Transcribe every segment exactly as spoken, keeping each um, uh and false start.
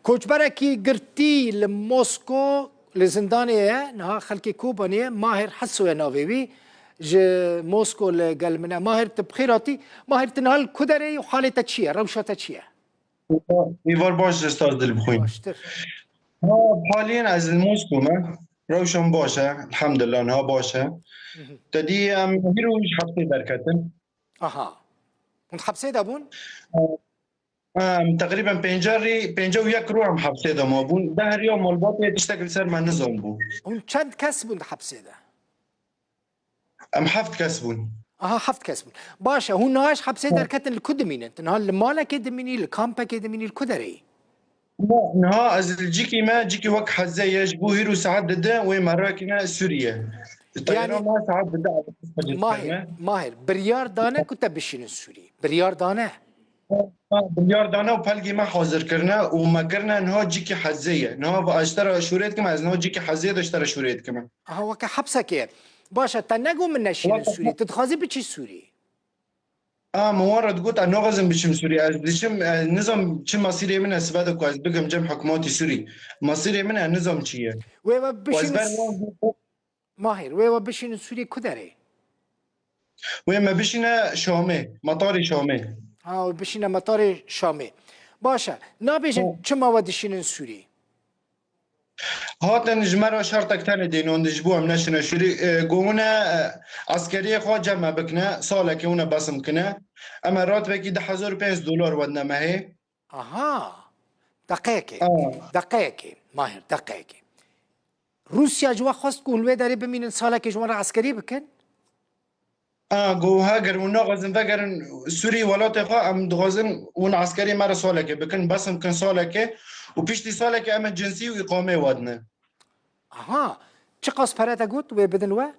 Koçberekî girtî li Mosko li zindanê ye. Niha xelkê Kobanê ye. Mahir Heso ye navê wî. Ji Mosko li gel min e. Mahir, tu bi xêr hatî. Mahir, tu niha li ku derê yî û halê te çi ye? Rewşa te çi ye? Îvar baş, Ustaz Dilbixwîn. Baştir. Ha, haliyen ez li Mosko me. Rewşa min baş e. Elhamdulillah, niha baş e. Hı hı. Te dî em hîro ji hepsê derketin. Aha. Hûn hepsê de bûn? Em teqrîben pêncî rî, pêncî û yek rû em hepsê de mabûn. Deh riya malbatê tiştek li ser me nizanbû. Hûn çend kes bûn di hepsê de? Em heft kes bûn. Aha, heft kes bûn. Baş e, hûn niha ji hepsê derketin, li ku dimînin? Tu niha li malekê dimînî, li kampekê dimînî, li ku derê yî? Na, niha ez li cîkî me, cîkî wek heze ye, ji bo hîro saet dide wê me rakine Sûriye. Teyara me saet dide Mahir, Mahir, biryar dane ku te bişînin Sûrî? Biryar dane? Ha, biryar dane û pelgê me hazir kirine û me kirine niha cîkî hezê ye. Niha va ez ji te re şûrê dikim, ez niha cîkî hezê de ji te re şûrê dikim. Aha, weke hepsekê ye. Baş e, te negot min neşînin Sûrî. Tu dixwazî biçî Sûrî? A, min wan re digot, ez naxwazim biçim Sûrî. Ez diçim, ez nizam çi mesîrê min e, sibe de ku ez bigim cem hikûmetî Sûrî. Mesîrê min e, nizam çi ye. Wê we bişînin wan Mahir, wê we bişînin Sûrî ku derê? Wê me bişîne Şamê, metarê Şamê. Ha, wê bişîne metarê Şamê. Baş e. Nabêjin çima we dişînin Sûrî? Hatin ji me re şertek tenê dênon, ji bo em neşine Sûrî. E, go hûn e, e, eskeriyê xwe cem me bikine, salekê hûn e besim kine. Em e rativekî du hezar û pênc dolar wedine mehê. Aha. Deqeyekê. Aa. Deqeyekê. Mahir, deqeyekê. Rûsya ji we xwest ku hûn wê derê bimînin, salekê ji wan re eskerî bikin? A, go heger hûn naxwazin vegerin Sûrî welatê xwe, em dixwazin hûn eskerî me re salekê bikin, besim bikin salekê û piştî salekê em ê cinsî û îqameyê wadine. Aha. Çiqas pere te got wê bidin we?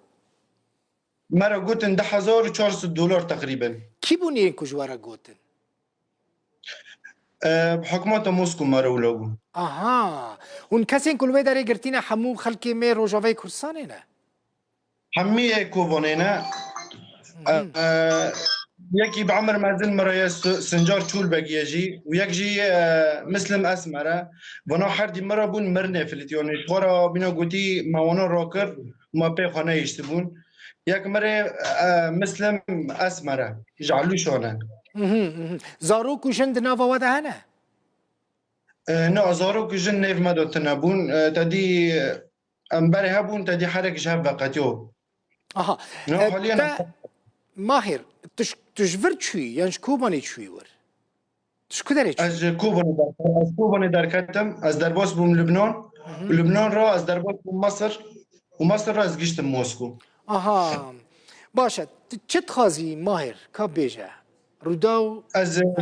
Me re gotin du hezar û çar sed dolar teqrîben. Kî bûn yên ku ji we re gotin? E, hikûmeta Moskû me re wilo bû. Aha. Hûn kesên ku li wê derê girtîne hemû xelkê me Rojavayê Kurdistanê ne? Hemî yê Kobanê ne. E, e, yekî bi emir mezin min re ye, Su-, Sincar Çûlbegî ye jî. Û yek jî, e, Mislim Esmer e. Vana herdî min re bûn mirinê filît. Yanî ji xwe re bîna gotî me wana rakir û me pê xwe nehiştibûn. Yek mirê, e, Mislim Esmer e, ji Elûşan e. Mhm, mhm. Zarok û jin di nava we de hene? E, na, zarok û jin nêv me de tune bûn. E, te dî, e, em berê hebûn, te dî herek ji hev veqetiyo. Aha. Na, e, haliyen te, Mahir, tu ji, tu ji vir çûyî, yan ji Kobanê çûyî wir? Tu ji ku derê çûyî? Ez ji Kobanê der-, ez Kobanê derketim, ez derbas bûm Lubnan. Mhm. Lubnan re ez derbas bûm Mesir û Mesir re ez giştim Moskû. Aha. Baş e, tu çi dixwazî Mahir? Ka bêje. Rûdaw, ez, em,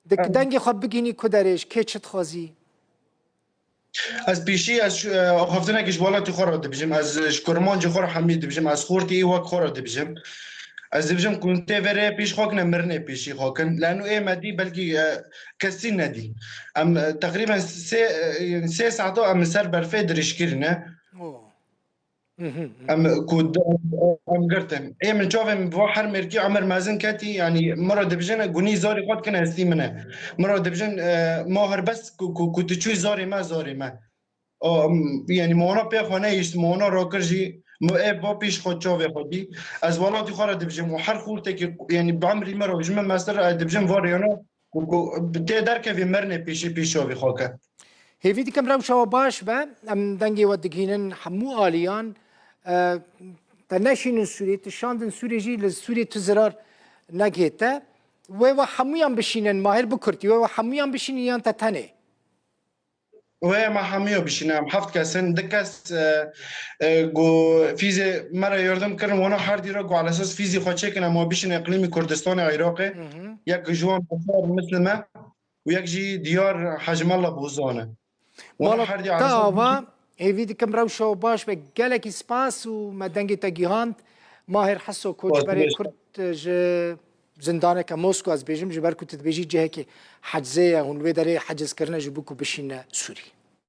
di, em, dengê xwe bigihînî ku derê, ji kê çi dixwazî? Ez pêşî, ez, e, axaftinekî ji welatê xwe re dibijim. Ez ji kurmancê xwe re hemî dibijim. Ez xortî wek xwe re dibijim. Ez dibijim ku tê verê pêş xwe kine, mirinê pêşî xwe kin. Leno ê me dî belkî, e, kesî nedî. Em, e, teqrîben sê, e, sê saeta em li ser berfê dirêjkirî ne. Oh. Mhm, mhm. Em ku d-, em girtin. Ê min çavê min bi va her mêrkî emir mezin ketî, yanî min re dibijin, gunî zarê xwe dikin hestî min e. Min re dibijin, e, Mahir bes ku, ku, ku tu çûyî zarê me, zarê me. O, m, yanî me wana pê xwe nehişt, me wana rakir jî, min ê va pêş xwe çavê xwe dî. Ez welatî xwe re dibijim û her xortekî, yanî bi emrî min re ji min mestir re dibijim va rêyana ku, ku tê derkevî mirinê pêşî pêş çavê xwe ke. Hêvî dikim rewşa we baş be. Em dengê we digihînin hemû aliyan. E, te neşînin Sûrî, tu şandin Sûrî jî, li Sûrî tu zirar negihê te. Wê we hemûyan bişînin, Mahir, bi kurtî, wê we hemûyan bişînin yan te tenê? Wê me hemûya bişîne, em heft kes in, du kes, e, e, ku fîzê me re yardim kirin, wana herdî re ku alesas fîzî xwe çêkin, em we bişîne iqlîmî Kurdistanê Iraqê. Hı hı. Yek ji wan Beşar Muslim e û yek jî Diyar Hecmella Bozan e. Wana Mala herdî te alesas ava, hêvî dikim rewşa we baş be, gelekî spas û me dengê te gihand. Mahir Heso, koçberê Kurd ji zindaneke Moskwa, ez bêjim, ji ber ku tu dibêjî cihekî hecizê ye, hûn li wê derê heciz kirine ji bo ku bişîne Sûrî.